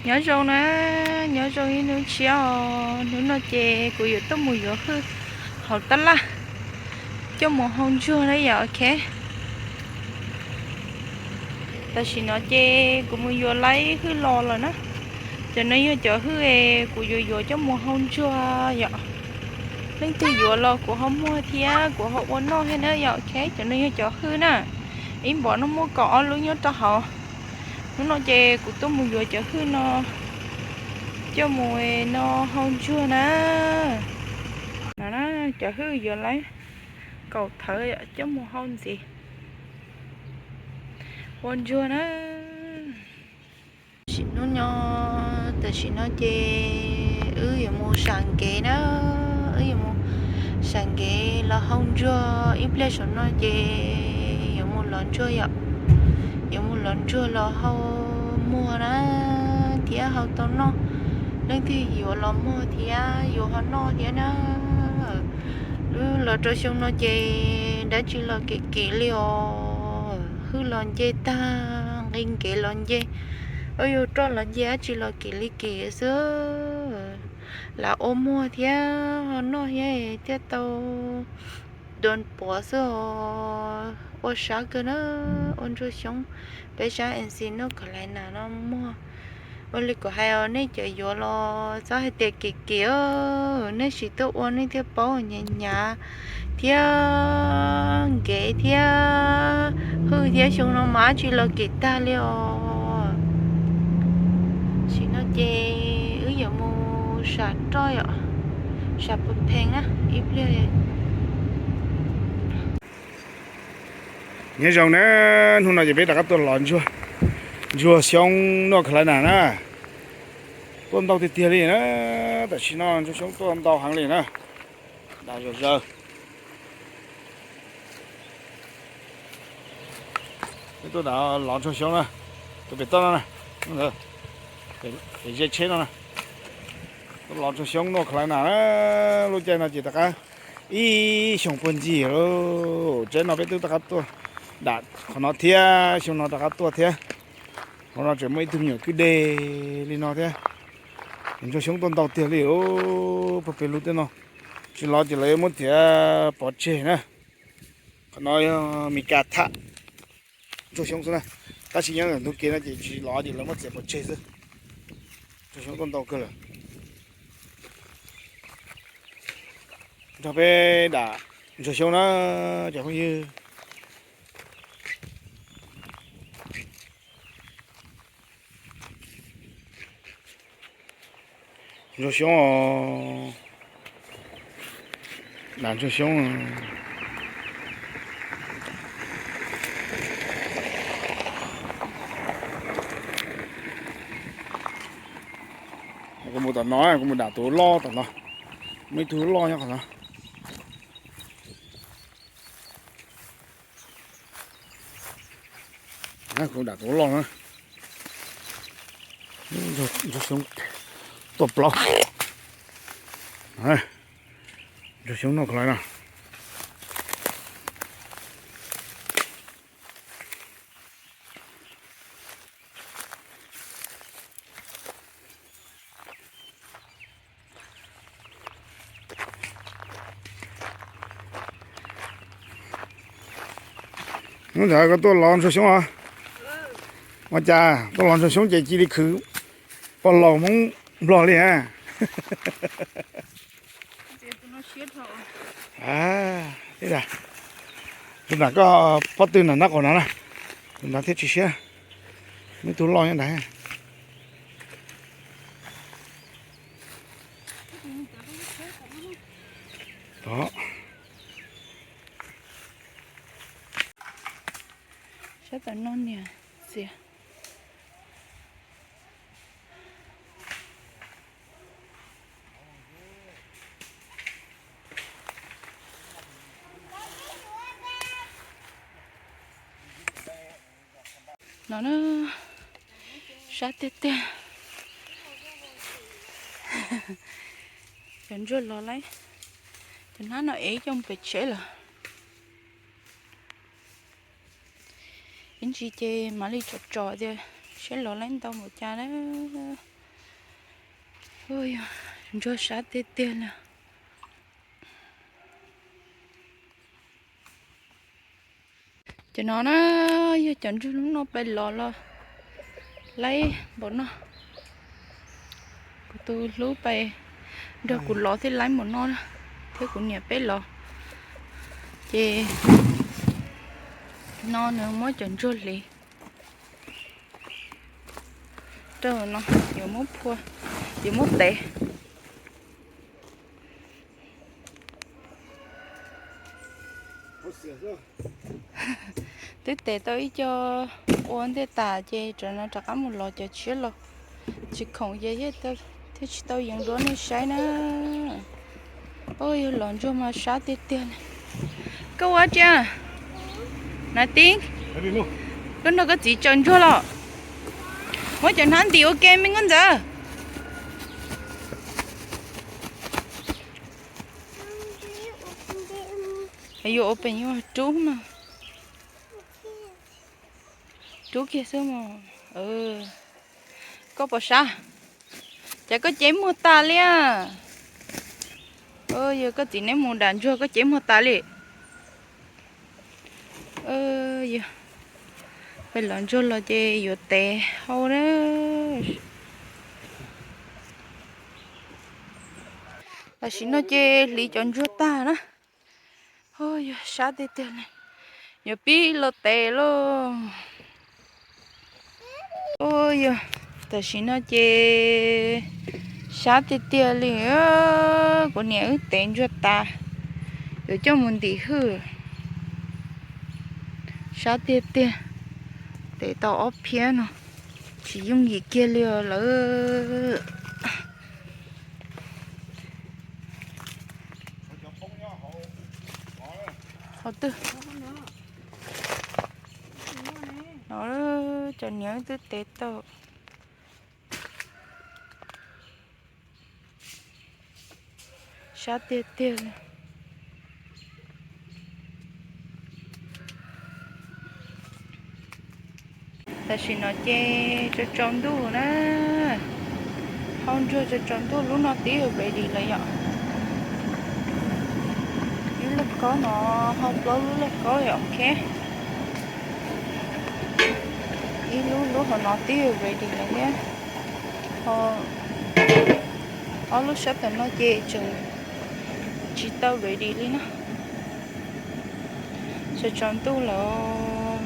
Nyob zoo na, nyob zoo ib hnub tshiab os. Hnub no ces kuv yuav tuaj mus yuav hwj hauv tab laj coj mus hau ntsuag na yom, ok. Tam sim no ces kuv mus yuav laib hwj los lawm na. Cov no yog cov hwj es kuv yuav yuav coj mus hau ntsuag yom. Leej twg yuav los kuv ho muag thiab kuv ho ua noj thiab na yom, ok. Cov no yog cov hwj na, ib npov no muaj kaum ob lub nyob rau hauv. Hnub no ces kuv tuaj mus yuav cov hwj no coj mus no hau ntsuag na. No na, cov hwj yuav laib kaum thawv coj mus hau ntxiv ua ntsuag na. Sim hnub no, tam sim no ces wb yuav mus sam nkev na, wb yuav mus sam nkev los hau ntsuag. Ib pliag saum no ces yuav mus lov ntsuag yom, yuav mus lov ntsuag los hau muag na, thiab hau tau noj. Leej twg yuav los muag thiab yuav ho noj thiab na. Wb los rau xyoo no ces dab tsi los kim kim li os, hwj los nce tag, nqi nkev los nce, ua yus roj los nce, dab tsi los kim li kim xwb. Lam ua muag thiab ho noj thiab thiaj tau dua puav xwb os. Ua sab kawg na, ua ntsuag xyoob peb sab N C North Carolina no muag. Ua li kuv hais os, nej cov yuav los txhob hais tias kim kim, nej sim tuaj ua nej thiaj paub, hnyav hnyav thiab nkev thiab hwj thiab, xyoo no mas dab tsi los kim tag li os. Sim no ces wb yuav mus sam roj yom, sam propane na, ib pliag. Nyob zoo na, hnub no ces peb rov qab tuaj lov ntsuag, ntsuag xyoob North Carolina na. Tuaj ntau tiag tiag li na, tam sim no ntsuag xyoob tuaj ntau heev li na. Dam zom zaws. Peb tuaj dam lov ntsuag xyoob na, tus pem toj no na, pem ze tsheb no na. Tuaj lov ntsuag xyoob North Carolina na, lub caij no ces rov qab ib xyoos puag ncig lawm, tsaib no peb twb rov qab tuaj dam qhov no thiab, xyoo no rov qab tuaj thiab. Qhov no tseem muaj ib tug me nyuam kwj deg li no thiab. Ntsuag xyoob tuaj ntau tiag li, puag pem lub tej no. Tsis lov ces lawv yuav muab txiav pov tseg na. Qhov no yog Mes Kas tham ntsuag xyoob xwb na, tab sis nyob ntawm ntug kev no ces tsis lov ces lawv muab txiav pov tseg xwb. Ntsuag xyoob tuaj ntau kawg lawm. Nrog peb dam ntsuag xyoob na cov phooj ywg. Ntsuag xyoob os, dam ntsuag xyoob. Kuv mus tom no, kuv mus dam tus loj tom no, muaj ib tug loj nyob qhov no. Kuv dam tus loj na. Ntsuag xyoob tuaj plaub. Ntsuag xyoob noj kho lawm no. Hnub ntawd koj tuaj lov ntsuag xyoob os? Ua cas tuaj lov ntsuag xyoob ces cia li khwv pog laus Hmoob Nplog li a? Tus nram koj pob tw nram nab qaum no na, tus nrad thiaj tsis siab. Muaj ib tug loj nyob nrad. Tod. Sab tom no niam txiv. No na, sab tiag tiag. Cov ntsuag los laib, cov hnab no ev coj mus pem tsev lawm. Ib ntsis ces mam li tsom tsom tias seb los laib ntau npaum cas lawm. Ntsuag sab tiag tiag li. Cov no na, yog cov ntsuag hnub no pais los los laib npaum no. Kuv tus hlub pais nrog kuv los thiaj laib npaum no na, thiab kuv niam peb los. Ces no nws muab cov ntsuag hliv rau no, yuav muab phua, yuav muab tev. Twb tev tau ib co ua ntej tas ces rov no rov qab mus los cov tshiab los, tsis khoom ces thiaj tsis tau yees rau nej saib na. Ua yog los ntsuag mas sab tiag tiag li. Koj ua tsi? Nav Tib, koj nrog koj txiv tsaws ntsuag los? Muab cov hnab ntim ua ke me nkauj ntxawm. Yuav ua pem yuav rub mas, rub kiag xwb mas. Koj puas sab? Cas koj cev muag tas li a? Yog koj txiv neb mus dam ntsuag koj cev muag tas li. Yog peb los ntsuag los ces yuav tev hau na. Tam sim no ces hliv cov ntsuag tag na. Yog sab tiag tiag li, yuav pib los tev lauj. Yog tam sim no ces sab tiag tiag li, kuv niam wb tev ntsuag tas, yuav coj mus ntim hwj. Sab tiag tiag, tev tau ob phiab no, tsis yooj yim kiag li os lawm. Qhov twg? No, cov niam twb tev tau. Sab tiag tiag li. Tam sim no ces tsaus tsaus ntuj na, hau ntsuag tsaus tsaus ntuj, lub no twb ready lawm yom. Ib lub kaub no, hau plaub lub lub kaub yom, ok. Ib lub lub hauv no twb ready lawm thiab. Ho ob lub sab tom no ces tseem tsis tau ready li na. Tsaus tsaus ntuj lawm.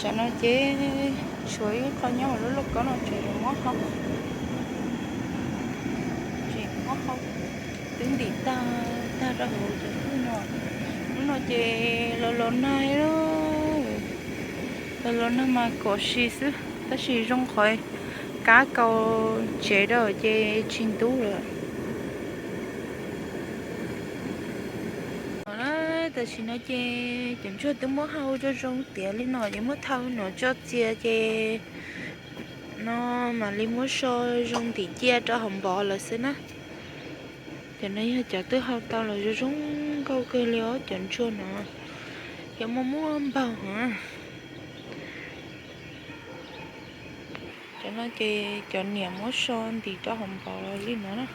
Tam no ces tshuav ib qho nyob hauv lub lauj kaub no tseem yuav muab hau. Tseem muab hau. Twb ntim tag tag rau hauv cov hwj no. Hnub no ces los los nag, los los nag mas kom si xwb, tab sis zoo qhov kab kaus tsev rau ces tsis ntub lawm. Tam sim no ces cov ntsuag twb muab hau zoo zoo tiav li no ces muab thau no tso txias ces no mam li muab so zoo ntim cia rau hauv npov lawm xwb na. Cov no yog cov twb hau tau los zoo zoo nkauj kawg li os, cov ntsuag no yog muaj muaj npaug heev. Cov no ces cov niam muab so ntim rau hauv npov li no na.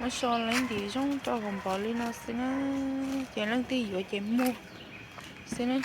Muab so leej ntim zoo rau hauv npov li no xwb na, ces leej twg yuav ces muag xwb na.